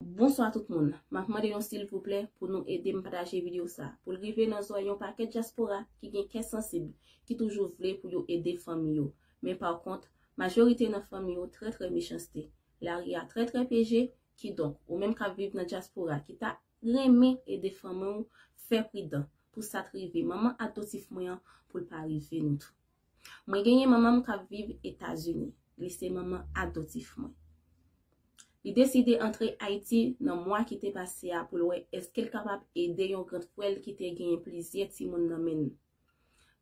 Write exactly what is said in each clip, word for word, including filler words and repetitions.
Bonswa tout moun. M ap mande nou silvouplè pou nou ede m pataje videyo sa a, pou l rive nan zòrèy yon pakèt dyaspora ki gen kè sansib, ki toujou vle pou yo ede fanmi yo. Men pa kont, majorite nan fanmi yo trè trè mechanste. Lari a trè trè peje, kidonk, ou menm k ap viv nan dyaspora, ki ta renmen ede fanmi w, fè pridan pou sa t rive manman adoptif mwen an, pou l pa rive nou tou. Mwen genyen manman m k ap viv Etazini. Li se manman adoptif mwen. Li deside antre Ayiti nan mwa ki te pase a pou l wè èske l kapab ede yon gran frè l ki te genyen plizyè timoun nan men l.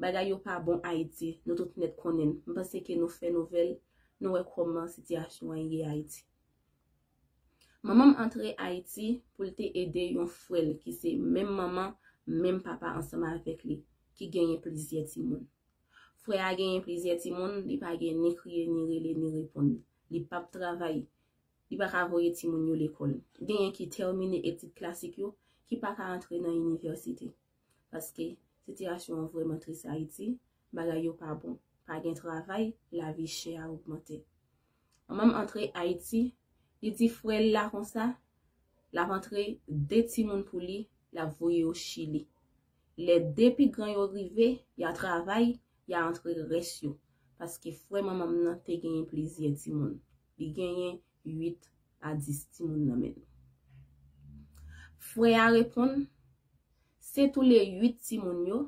Bagay yo pa bon Ayiti, nou tout nèt konnen l. M panse ke nou fè nouvèl, nou wè kòman sitiyasyon an ye Ayiti. Manman m antre Ayiti pou l te ede yon frè l ki se menm manman, menm papa ansanm avèk li, ki genyen plizyè timoun. Frè a genyen plizyè timoun, li pa gen ni kriye, ni rele, ni reponn. Li p ap travay, li pa ka voye timoun yo lekòl. Genyen ki tèmine etid klasik yo, ki pa ka antre nan inivèsite. Paske sitiyasyon an vrèman tris Ayiti, bagay yo pa bon. Pa gen travay, lavi chè a ogmante. Manman m antre Ayiti, li di frè l la konsa, l ap antre de timoun pou li, l ap voye yo Chili. Lè de pi gran yo rive, y a travay, y a antre rès yo. Paske frè manman m nan te genyen plizyè timoun. Li genyen uit a dis timoun nan men l. Frè a reponn, se tou le uit timoun yo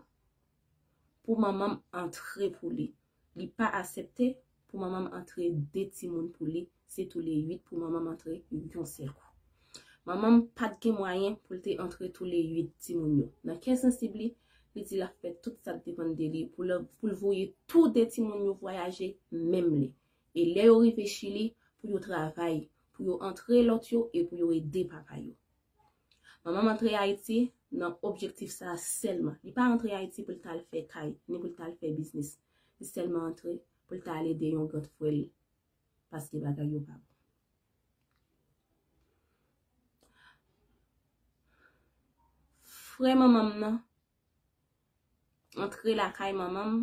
pou manman m antre pou li. Li pa aksepte pou manman m antre de timoun pou li, se tou le uit pou manman m antre yon sèl kou. Manman m pa t gen mwayen pou l te antre tou le uit timoun yo. Nan kè sansib li, li di l ap fè tout sa k depann de li pou l, pou l voye tou de timoun yo vwayaje menm lè. E lè yo rive Chili, pou yo travay, pou yo antre lòt yo e pou yo ede papa yo. Manman m antre Ayiti nan objektif sa a sèlman. Li pa antre Ayiti pou l t al fè kay, ni pou l t al fè biznis. Li sèlman antre pou l t al ede yon gran frè l, paske bagay yo pa bon. Frè manman m nan antre lakay manman m,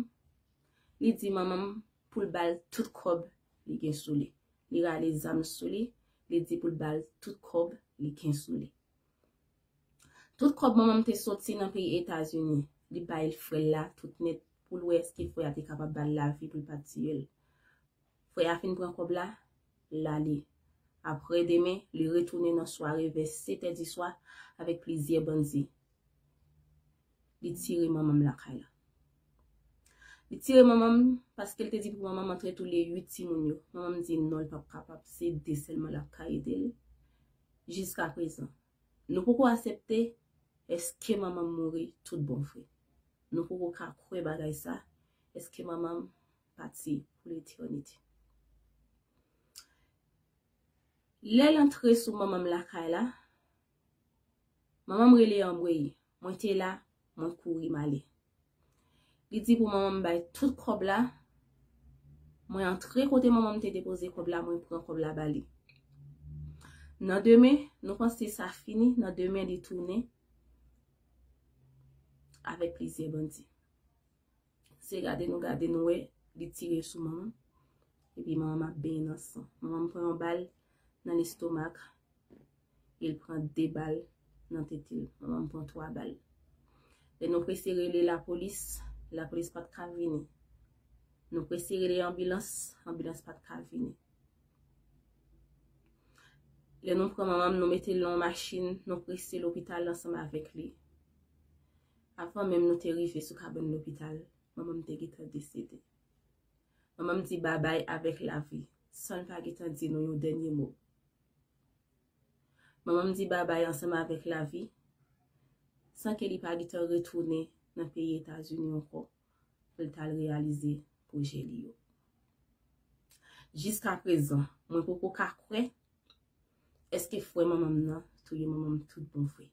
li di manman m pou l ba l tout kòb li gen sou li. Li rale zam sou li, li di pou l ba l tout kòb li gen sou li. Tout kòb manman m te soti nan peyi Etazini, li bay frè l la tout nèt pou l wè èske frè a te kapab ba l lavi pou l pa tiye l. Frè a fin pran kòb la, l ale. Apre demen, li retounen nan sware vè sèt è di swa avèk plizyè bandi. Li tire manman m lakay la. Li tire manman m paske l te di pou manman m antre tou le uit timoun yo. Manman m di non, l p ap kapab, se de sèlman l ap ka ede l jiska prezan. Nou poko aksepte èske manman m mouri tout bon vre. Nou poko ka kwè bagay sa, èske manman m pati pou letènite. Lè l antre sou manman m lakay la, manman m rele anmwey, mwen te la, mwen kouri m ale. Li di pou manman m bay tout kòb la, mwen antre kote manman m te depoze kòb la, mwen pran kòb la ba li. Nan demen, nou panse sa fini, nan demen li tounen avèk plizyè bandi. Se gade nou gade nou wè, li tire sou manman m. Epi manman m ap benyen nan san. Manman m pran yon bal nan lestomak, e l pran de bal nan tete l. Manman m pran twa bal. Lè nou prese rele lapolis, lapolis pa t ka vini. Nou prese rele anbilans, anbilans pa t ka vini. Lè nou pran manman m, nou mete l nan yon machin, nou prese lopital ansanm avèk li. Avan menm nou te rive sou kabann lopital, manman m te gentan desede. Manman m di babay avèk lavi, san l pa gentan di nou yon dènye mo. Manman m di babay ansanm avèk lavi, san ke li pa gentan retounen nan peyi Etazini ankò pou l t al reyalize pwojè li yo. Jiska prezan, mwen poko ka kwè èske frè manman m nan touye manman m tout bon vre.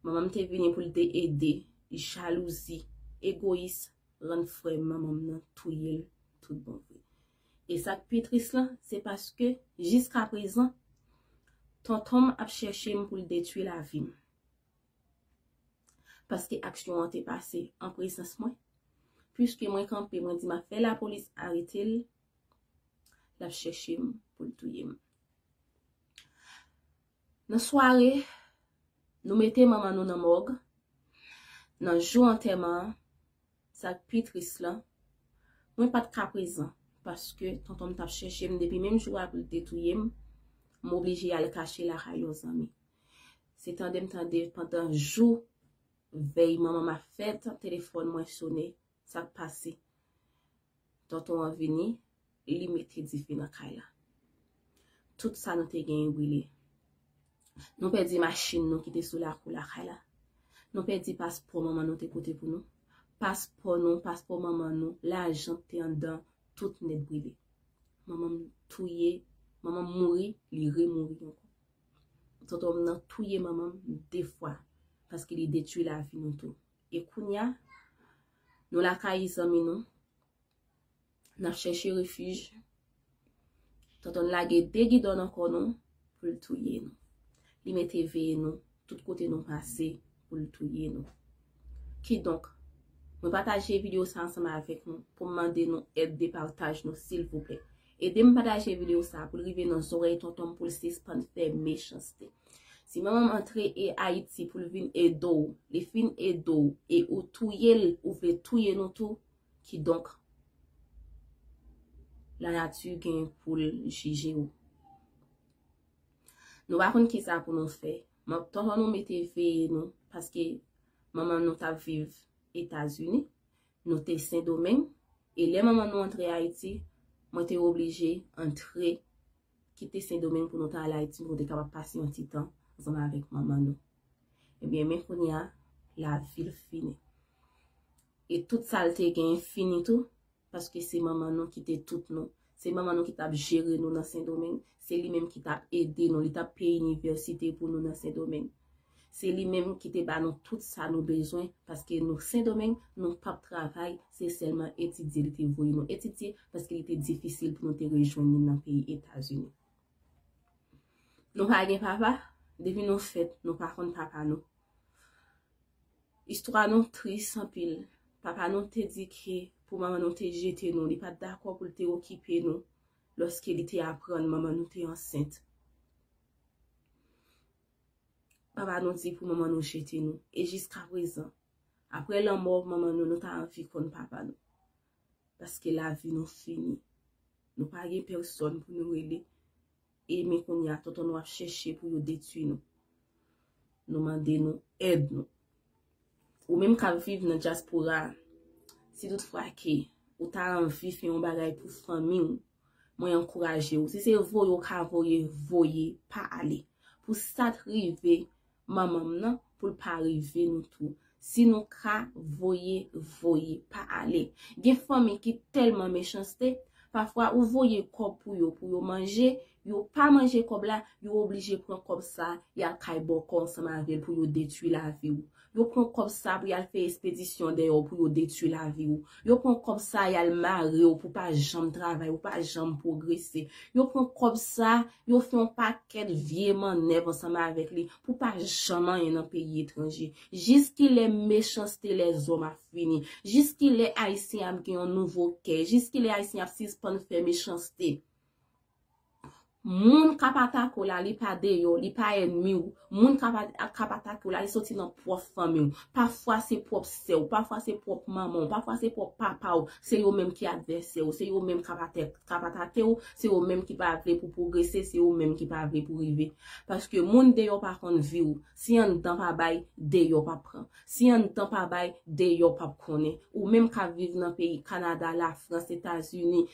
Manman m te vini pou l te ede, jalouzi, egoyis, rann frè manman m nan touye l tout bon vre. E sa k pi tris lan, se paske jiska prezan, tonton m ap chèche m pou l detwi lavi m. Paske aksyon an te pase an prezans mwen. Piske mwen kanpe, mwen di m ap fè lapolis arete l, l ap chèche m pou l touye m. Nan sware, nou mete manman nou nan mòg. Nan jou antèman an, sa k pi tris lan, mwen pa t ka prezan, paske tonton m t ap chèche m depi menm jou a pou l te touye m, m oblije al kache lakay yon zanmi. Se tande m tande pandan jou vèy manman m ap fèt, telefòn mwen sonnen, sa k pase? Tonton an vini, li mete dife nan kay la. Tout sa nou te genyen brile. Nou pèdi machin nou ki te sou lakou lakay la. Nou pèdi paspò manman nou te pote pou nou. Paspò nou, paspò manman nou, lajan k te anndan, tout nèt brile. Manman m touye, manman m mouri, li remouri ankò. Tonton m nan touye manman m de fwa, paske li detwi lavi nou tou. E kounye a, nou lakay zanmi nou, n ap chèche refij. Tonton n lage de gidon nan kò nou pou l touye nou. Li mete veye nou tout kote nou pase pou l touye nou. Kidonk, mwen pataje videyo sa ansanm avèk nou pou m mande nou èd de pataj nou, silvouplè. Ede m pataje videyo sa pou l rive nan zòrèy tonton m pou l sispann fè mechanste. Si manman m antre e Ayiti pou l vin ede w, li fin ede w e ou touye l, ou vle touye nou tou, kidonk, lanati gen pou l jije w. Nou pa konn kisa pou nou fè. Tonton nou mete veye nou, paske manman nou t ap viv Etazini, nou te Sendomeng, e lè manman nou antre Ayiti, mwen te oblije antre, kite Sendomeng pou nou ta al Ayiti, pou nou te kapab pase yon ti tan ansanm avèk manman nou. Ebyen, men kounye a, lavi l fini. E tout sa l te genyen fini tou, paske se manman nou ki te tout nou. Se manman nou ki t ap jere nou nan Sendomeng. Se li menm ki t ap ede nou. Li t ap peye inivèsite pou nou nan Sendomeng. Se li menm ki te ba nou tout sa nou bezwen, paske nou Sendomeng, nou p ap travay, se sèlman etidye li te voye nou etidye, paske li te difisil pou nou te rejwenn li nan peyi Etazini. Nou pa gen papa, depi nou fèt, nou pa konn papa nou. Istwa nou tris anpil. Papa nou te di ke pou manman nou te jete nou, li pa t dakò pou l te okipe nou lòske li te aprann manman nou te ansent. Papa nou di pou manman nou jete nou. E jiskaprezan, apre lanmò manman nou, nou ta anvi konn papa nou. Paske lavi nou fini. Nou pa gen pèsòn pou nou rele. E men kounye a, tonton nou ap chèche pou yo detwi nou. Nou mande nou èd nou. Ou menm k ap viv nan dyaspora, si toutfwa ke ou ta anvi fè yon bagay pou fanmi w, mwen ankouraje w. Si se voye w ka voye, voye, pa ale. Pou sa t rive manman m nan, pou l pa rive nou tou. Si nou ka voye, voye, pa ale. Gen fanmi ki tèlman mechanste, pafwa ou voye kòb pou yo, pou yo manje, yo pa manje kòb la, yo oblije pran kòb sa, y al kay bòkò ansanm avè l pou yo detwi lavi w. Yo pran kòb sa pou y al fè espedisyon dèyè w pou yo detwi lavi w. Yo pran kòb sa, y al mare w pou pa janm travay, ou pa janm pwogrese. Yo pran kòb sa, yo fè yon pakèt vye mannèv ansanm avèk li pou pa janm anyen nan peyi etranje. Jiskilè mechanste lèzòm ap fini? Jiskilè Ayisyen ap gen yon nouvo kè? Jiskilè Ayisyen ap sispann fè mechanste? Moun k ap atake w la, li pa deyò, li pa ènmi w. Moun k ap, k ap atake w la, li soti nan pwòp fanmi w. Pafwa se pwòp sè w, pafwa se pwòp manman w, pafwa se pwòp papa w. Se yo menm ki advèsè w, se yo menm k ap ate-, k ap atake w, se yo menm ki pa vle pou pwogrese, se yo menm ki pa vle pou rive. Paske moun deyò pa konn vi w. Si anndan pa bay, deyò p ap pran. Si anndan pa bay, deyò p ap konnen. Ou menm k ap viv nan peyi Kanada, Lafrans, Etazini,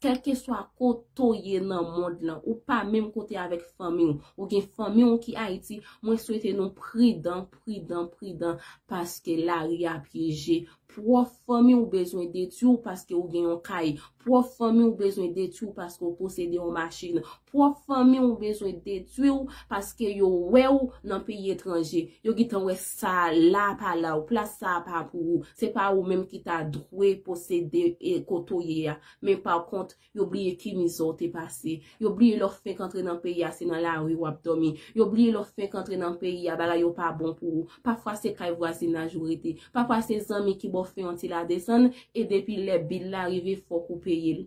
kèlkeswa kote w ye nan mond lan, ou pa menm kote avèk fanmi w, ou gen fanmi w ki Ayiti, mwen swete nou pridan, pridan, pridan, paske lari a pyeje. Pwòp fanmi w bezwen detwi w paske w gen yon kay. Pwòp fanmi w bezwen detwi w paske w posede yon machin. Pwòp fanmi w bezwen detwi w paske yo wè w nan peyi etranje. Yo gentan wè sa la pa la w, plas sa pa pou ou. Se pa ou menm ki ta dwe posede e kote w ye a. Men pa kont, yo bliye ki mizè w te pase. Yo bliye lè w fenk antre nan peyi a, se nan lari w ap dòmi. Yo bliye lè w fenk antre nan peyi a, bagay yo pa bon pou ou. Pafwa se kay vwazinaj ou rete. Pafwa se zanmi ki ba w fè yon ti ladesann, e depi lè bil la rive, fòk ou peye l.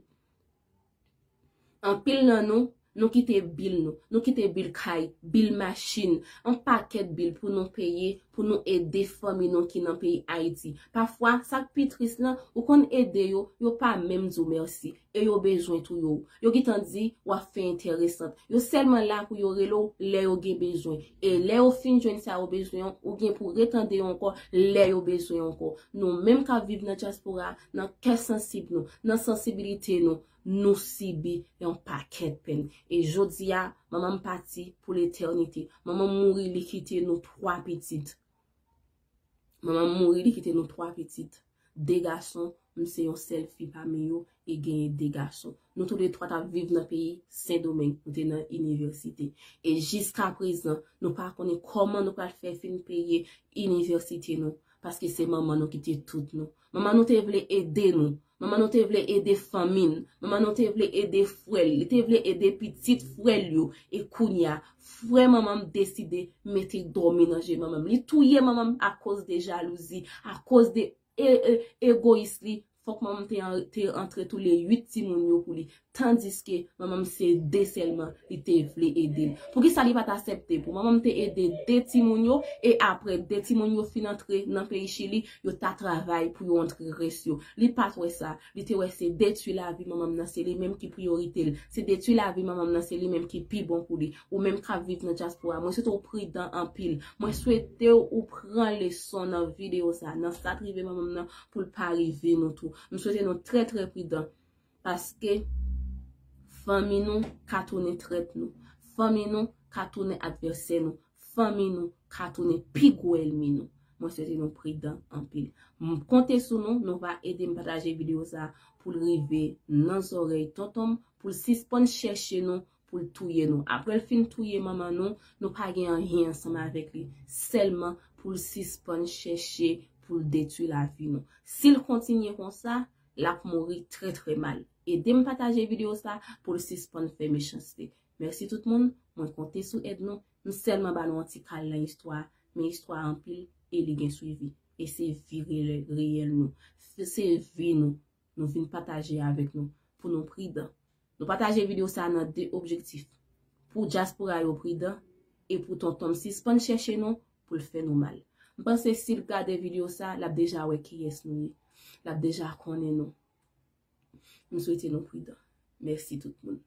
Anpil nan nou, Nou kite bil nou, nou kite bil kay, bil machin, yon pakèt bil pou nou peye, pou nou ede fanmi nou ki nan peyi Ayiti. Pafwa, sa k pi tris lan, ou konn ede yo, yo pa menm di w mèsi. E yo bezwen touye w. Yo gentan di w ap fè enteresant. Yo sèlman la pou yo rele w lè yo gen bezwen. E lè yo fin jwenn sa yo bezwen an, ou gen pou retande yo ankò lè yo bezwen ankò. Nou menm k ap viv nan dyaspora, nan kè sansib nou, nan sansibilite nou, nou sibi yon pakèt pèn. E jodi a, manman m pati pou letènite. Manman m mouri, li kite nou twa pitit. Manman m mouri, li kite nou twa pitit. De gason, m se yon sèl fi pami yo, e genyen de gason. Nou toulètwa t ap viv nan peyi Sendomeng, nou te nan inivèsite. E jiska prezan, nou pa konnen kòman nou pral fè fin peye inivèsite nou, paske se manman nou ki te tout nou. Manman nou te vle ede nou. Manman nou te vle ede fanmi n. Manman nou te vle ede frè l. Li te vle ede pitit frè l yo. E kounye a, frè manman m deside mete dòmi nan je manman m. Li touye manman m akoz de jalouzi, akoz de e, e, egoyis li. Fòk manman m te, an- te antre tou le uit timoun yo pou li. Tandiske manman m se de sèlman li te vle ede l. Poukisa li pa t aksepte pou manman m te ede de timoun yo e apre de timoun yo fin antre nan peyi Chili, yo ta travay pou yo antre rès yo? Li pa t wè sa. Li te wè se detwi lavi manman m nan, se li menm ki priyorite l. Se detwi lavi manman m nan, se li menm ki pi bon pou li. Ou menm k ap viv nan dyaspora, mwen swete w pridan anpil. Mwen swete w pran leson nan videyo sa, nan sa k rive manman m nan, pou l pa rive nou tou. M swete nou trè, trè pridan. Paske fanmi nou ka tounen trèt nou. Fanmi nou ka tounen advèsè nou. Fanmi nou ka tounen pi gwo ènmi nou. Mwen swete nou pridan anpil. M konte sou nou, nou va ede m pataje videyo sa pou l rive nan zòrèy tonton m, pou l sispann chèche nou, pou l touye nou. Apre l fin touye manman nou, nou pa gen anyen ansanm avèk li. Sèlman pou l sispann chèche pou l detwi lavi nou. Si l kontinye konsa, l ap mouri trè, trè mal. Ede m pataje videyo sa pou l sispann fè mechanste. Mèsi tout moun, mwen konte sou èd nou. M sèlman ba nou yon ti kal nan istwa, men istwa anpil e li gen swivi. E se vi reyèl, reyèl nou. Se vi nou. Nou vin pataje avèk nou pou nou pridan. Nou pataje videyo sa nan de objektif. Pou dyaspora yo pridan e pou tonton m sispann chèche nou pou l fè nou mal. M panse si l gade videyo sa, l ap deja wè kiyès nou ye. L ap deja konnen nou. M swete nou pridan. Mèsi tout moun.